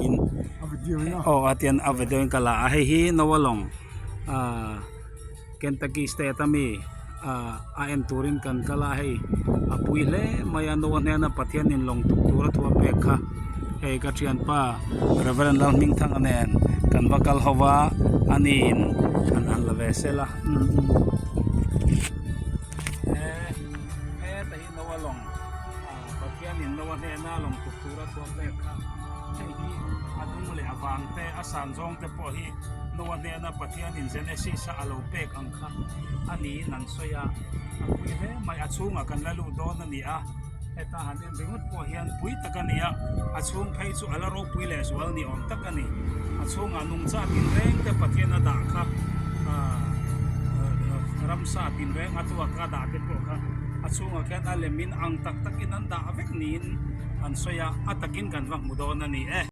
pawhin aw a tian a video in ka la a hei hi Noah lawng ahh Kentucky state ami ahh a en turin kan kal a hei a pui hle mai a Noah hnena Pathianin lawng tuk tura thu a pek kha hei ka thianpa Reverend Lalhmingthanga nen kan va kal ho va aniin an han la ve sel a he heta hi Noah lawng ah Pathianin Noah hnena lawng tuk tura thu a pek kha hei hi a dung leh a vang te a san zawng te pawh hi Noah hnena Pathianin Genesis a alo pek ang kha a niin an sawi a a pui hle mai a chhungah kan la luh dawn a ni a heta han en ringawt pawh hian pui tak a ni a a chhung phei chu a la ropui leh zual ni awm tak a ni a chhungah nungcha tinreng te Pathian a dah kha ah ramsa tinreng a tuak a dah te pawh kha a chhungah khian a lem in ang tak tak in an dah vek niin an sawi a a takin kan va hmu dawn a ni e.